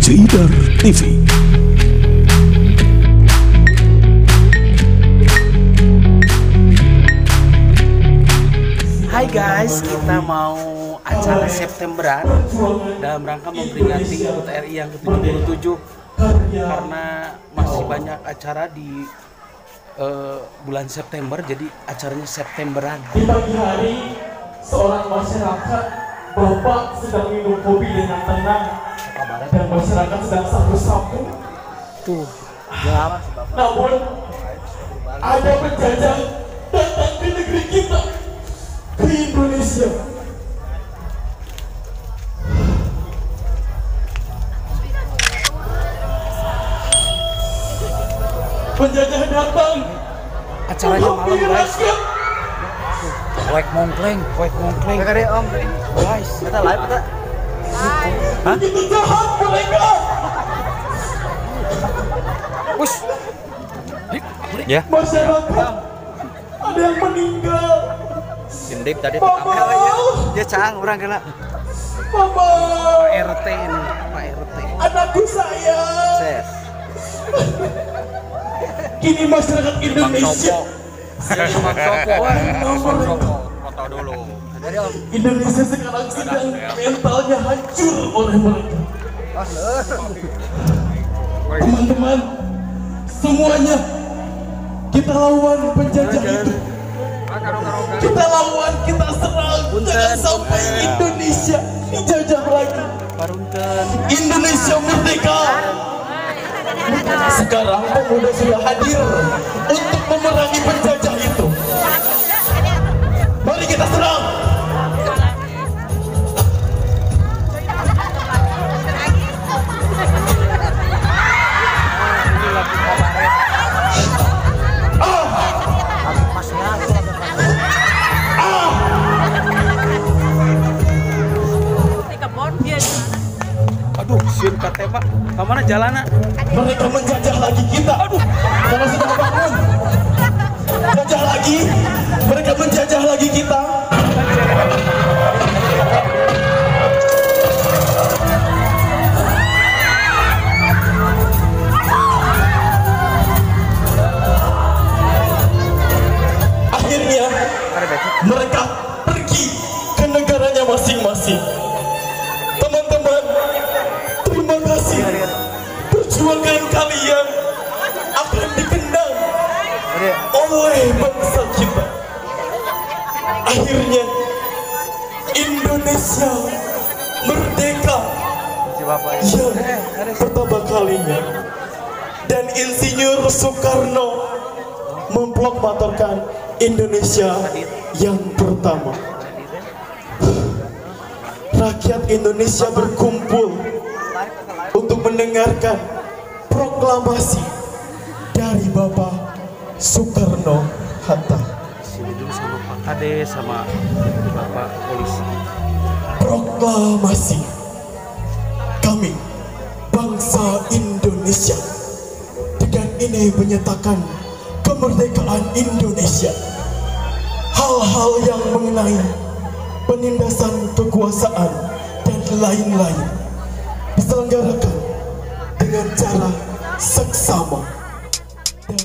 Tidar TV. Hai guys, kita mau acara Septemberan dalam rangka memperingati HUT RI yang ke-77. Karena masih banyak acara di bulan September, jadi acaranya Septemberan. Di pagi hari, seorang masyarakat, bapak sedang minum kopi dengan tenang dan masyarakat sedang sapu-sapu. Tuh, gelap. Namun, ada penjajah datang ke negeri kita, ke Indonesia. Penjajah datang. Acaranya malam guys. Poek mongkleng, poek mongkleng. Om. Guys, kita live kita. Hah? Begitu jahat mereka. Push. Ya. Masyarakat ada yang meninggal. Gendip tadi. Ya cang, orang kena. Mama. Pak RT ini, Pak RT. Anakku sayang. Ses. Kini masyarakat Indonesia. Indonesia sekarang sedang mentalnya hancur oleh mereka. Teman-teman, semuanya kita lawan penjajah itu. Kita lawan, kita serang. Jangan sampai Indonesia dijajah lagi. Indonesia merdeka. Sekarang pemuda sudah hadir untuk memerangi penjajah itu. Mari kita serang. Aduh, siun katembak. Kemana jalannya? Mereka menjajah lagi kita. Aduh, karena sudah bangun. Jajah lagi. Mereka menjajah lagi kita. Akhirnya mereka pergi ke negaranya masing-masing. Teman-teman, terima kasih. Perjuangan kalian akan dikenang oleh bangsa kita. Akhirnya Indonesia merdeka yang pertama kalinya. Dan Insinyur Soekarno memproklamatorkan Indonesia yang pertama. Rakyat Indonesia berkumpul untuk mendengarkan proklamasi dari Bapak Soekarno Hatta. Sini dulu sama Pak Kades, sama Bapak polisi. Proklamasi kami bangsa Indonesia dengan ini menyatakan kemerdekaan Indonesia. Hal-hal yang mengenai penindasan kekuasaan dan lain-lain diselenggarakan dengan cara seksama dan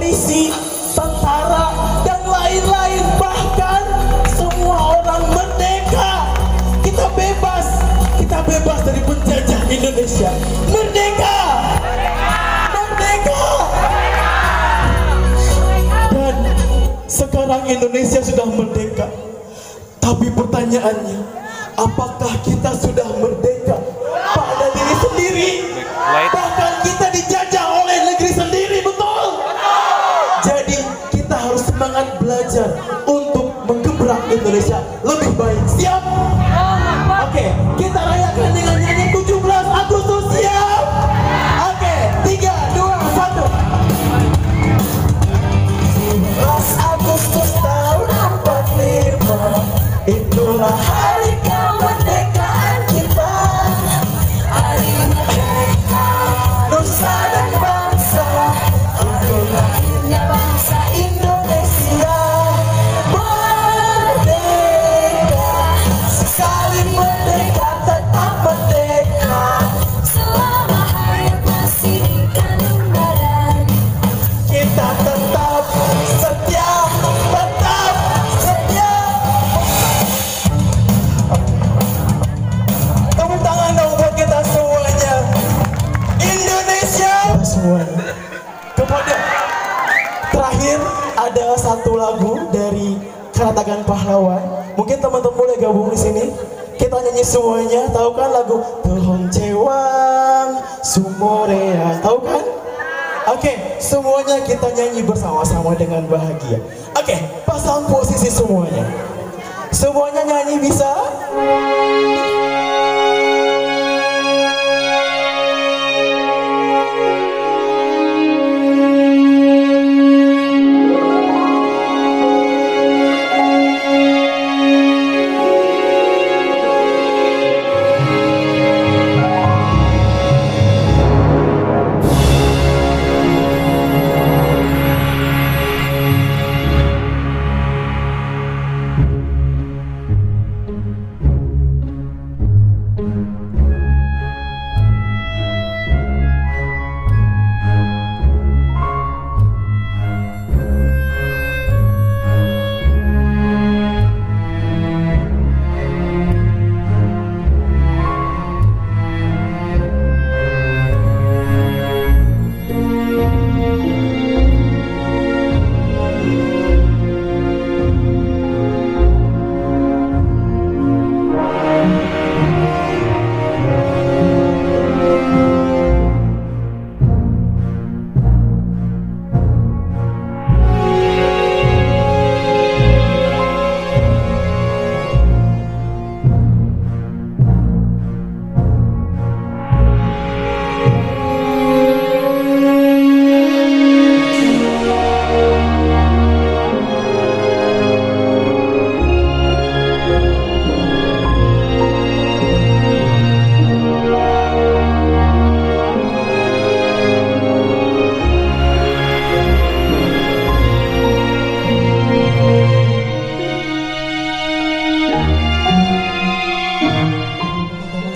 Polisi, tentara, dan lain-lain. Bahkan semua orang merdeka. Kita bebas. Kita bebas dari penjajah Indonesia. Merdeka! Merdeka! Dan sekarang Indonesia sudah merdeka. Tapi pertanyaannya, apakah kita sudah merdeka pada diri sendiri? Bahkan kita dijajah oleh negeri sendiri, betul? Jadi kita harus semangat belajar untuk menggebrak Indonesia lebih baik. Siap? Oke, kita rayakan dengan nyanyi 17 Agustus, siap? Oke, 3, 2, 1. 17 Agustus tahun 45, itulah hari kemerdekaan kita. Hari merdeka nusa dan bangsa, untuk lahirnya bangsa Indonesia. Merdeka, sekali merdeka tetap merdeka, selama hayat masih dikandung badan. Kita tetap setia, tetap setia. Tepuk tangan dong buat kita semuanya. Indonesia semuanya. Kemudian terakhir ada satu lagu dari Keratakan Pahlawan. Mungkin teman-teman boleh gabung di sini. Kita nyanyi semuanya. Tahu kan lagu Tuhon Cewang Sumorea? Tahu kan? Oke, semuanya kita nyanyi bersama-sama dengan bahagia. Oke, pasang posisi semuanya. Semuanya nyanyi bisa?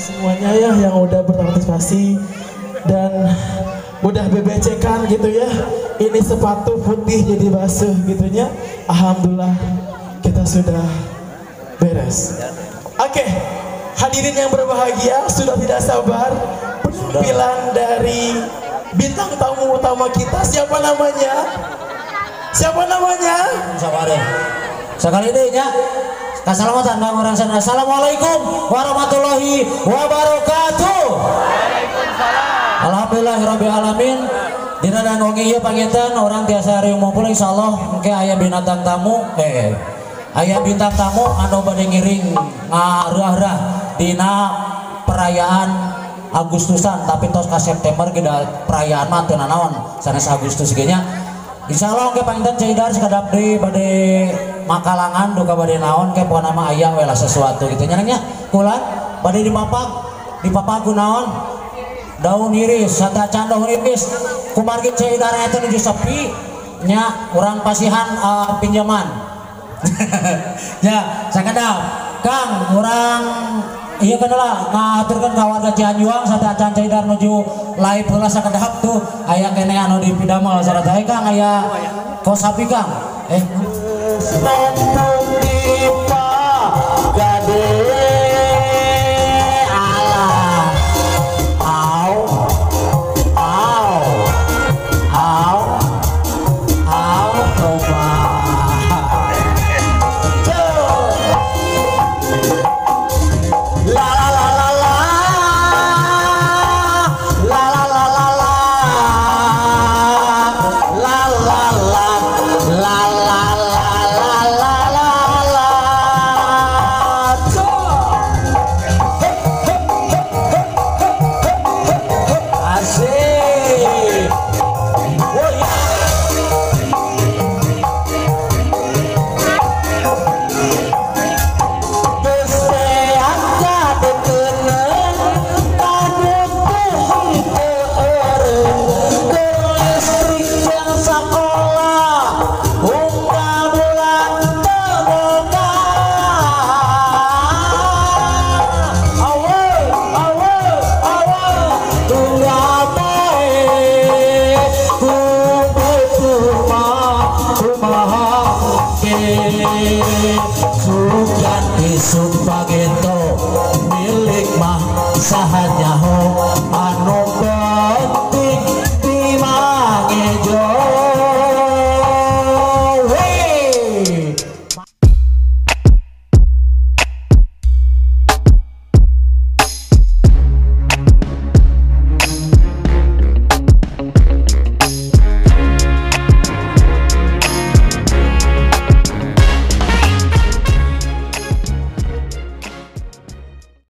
Semuanya ya yang udah berpartisipasi dan udah BBC-kan gitu ya. Ini sepatu putih jadi basuh gitunya. Alhamdulillah kita sudah beres. Oke, hadirin yang berbahagia, sudah tidak sabar penampilan dari bintang tamu utama kita. Siapa namanya? Siapa namanya? Sekali deh ya. Kasalamatan bang orang sana. Assalamualaikum warahmatullahi wabarakatuh. Waalaikumsalam. Alhamdulillahirabbil alamin. Dina dan wengi ieu panginten orang tiasa riung ngumpul insyaallah engke aya binatang tamu aya bintang tamu anu bade ngiring ngareurah dina perayaan Agustusan, tapi tos ka September ge perayaan mah teu nanaon sanes Agustus ge nya. Insyaallah engke panginten Ceu Idar sakedap deui bade makalangan duka bade naon ke pokona mah aya we lah sesuatu gitu nya nya. Kula bade dipapak ku naon? Daun iris, satacan daun iris. Kumargi Ceu Idar eta nuju sepi nya urang pasihan pinjaman. Ya, sakedap Kang urang Iya kan lah ngaturkeun ka warga Cihanjuang sateuacan Caidar nuju live heula sakedap tuh aya keneh anu di pidamel sarta Kang aya kosapi Kang. Sugan isuk pagento milik mah sahanya